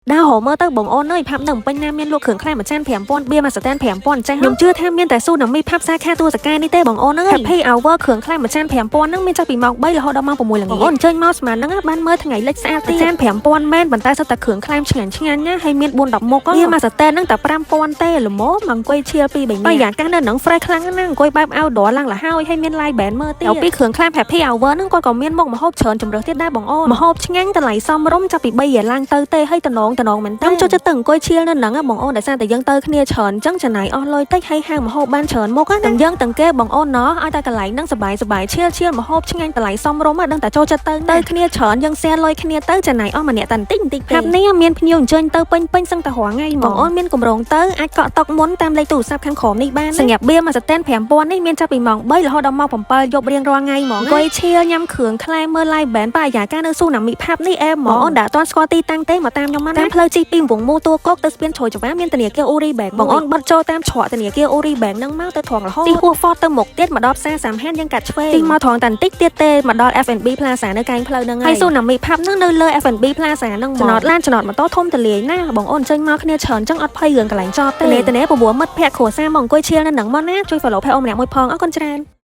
ដើររមើលទៅបងអូនអើយ pub នៅពេញណាមានលក់គ្រឿងក្លែមមួយចាន5000បៀមួយស្តាន5000ចេះខ្ញុំជឿថាមានតែស៊ូណាមី pub សាខាទួលសកានេះទេបងអូនអើយ Happy Hour គ្រឿងក្លែមមួយចាន5000ហ្នឹងមានចាប់ពីម៉ោង3រហូតដល់ម៉ោង6ល្ងាចបងអូនអញ្ជើញមកស្មានហ្នឹងបានមើលថ្ងៃលិចស្អាតទៀតចាន5000មែនប៉ុន្តែសុទ្ធតែគ្រឿងក្លែមឆ្ងាញ់ឆ្ងាញ់ណាហើយមាន4 10មុខបៀមួយស្តានហ្នឹងតែ5000ទេល្មមអង្គុយ chill ពី3នាក់បរិយាកាសនៅហ្នឹង fresh ខ្លាំងណាស់អង្គុយបែប outdoor ឡើងលហើយហើយមាន live band មើលទៀតពីគ្រឿងក្លែម Happy Hour ហ្នឹងគាត់ក៏មានមុខម្ហូបច្រើនជម្រើសទៀតដែរបងអូនម្ហូបឆ្ងាញ់តម្លៃសមរម្យចាប់ពី3រៀលឡើងទៅទេហើយតំណងតំណងមែនតើខ្ញុំចូលចិត្តទៅអង្គុយ chill នៅហ្នឹងបងអូនដោយសារតែយើងទៅគ្នាច្រើនអញ្ចឹងចំណាយអស់លុយតិចហើយហៅម្ហូបបានច្រើនមុខណាទាំងយើងទាំងគេបងអូនណោះឲ្យតែកន្លែងហ្នឹងសប្បាយសប្បាយ chill chill ម្ហូបឆ្ងាញ់តម្លៃសមរម្យដឹងតែចូលចិត្តទៅទៅគ្នាច្រើនយើង share លុយគ្នាទៅចំណាយអស់ម្នាក់តែបន្តិចបន្តិចទេហាប់នេះមានភ្ញៀវអញ្ជើញទៅពេញពេញសឹងតែរាល់ថ្ងៃបងអូនមានកម្រងទៅអាចកក់តុកមុនតាមលេខទូរស័ព្ទខាងក្រោមនេះបានសម្រាប់បៀមួយស្តាន5000នេះមានចាប់ពីម៉ោង3រហូតដល់ម៉ោង7យប់រៀងរាល់ថ្ងៃហ្មងអង្គុយ chill ញ៉ាំគ្រឿងក្លែមមើល live band បរិយាកាសនៅស៊ូណាមី pub នេះអែមហ្មងបងអូនដែលអត់ទាន់ស្គាល់ទីតាំងទេមកតាមខ្ញុំមកតាមផ្លូវជិះពីវងមូទួលគោកទៅស្ពានជ្រោយចង្វាមានធនាគារ Uri Bank បងអូនបត់ចូលតាមច្រកធនាគារ Uri Bank ហ្នឹងមកទៅត្រង់រហូតជិះហួស Ford ទៅមុខទៀតមកដល់ផ្សារសាមហានយើងកាត់ឆ្វេងជិះមកត្រង់តែបន្តិចទៀតទេមកដល់ F&B Plaza នៅកែងផ្លូវហ្នឹងហើយស៊ូណាមី pub ហ្នឹងនៅលើ F&B Plaza ហ្នឹងចំណតឡានចំណតម៉ូតូធំទលាយណាស់បងអូនចេញមកគ្នាច្រើនចឹងអត់ភ័យរឿងកន្លែងចតទេតនេ9មិត្តភក្តិគ្រួសារមកអង្គុយ chill នៅហ្នឹងមកណាជួយ follow page អូនម្នាក់មួយផងអរគុណច្រើន។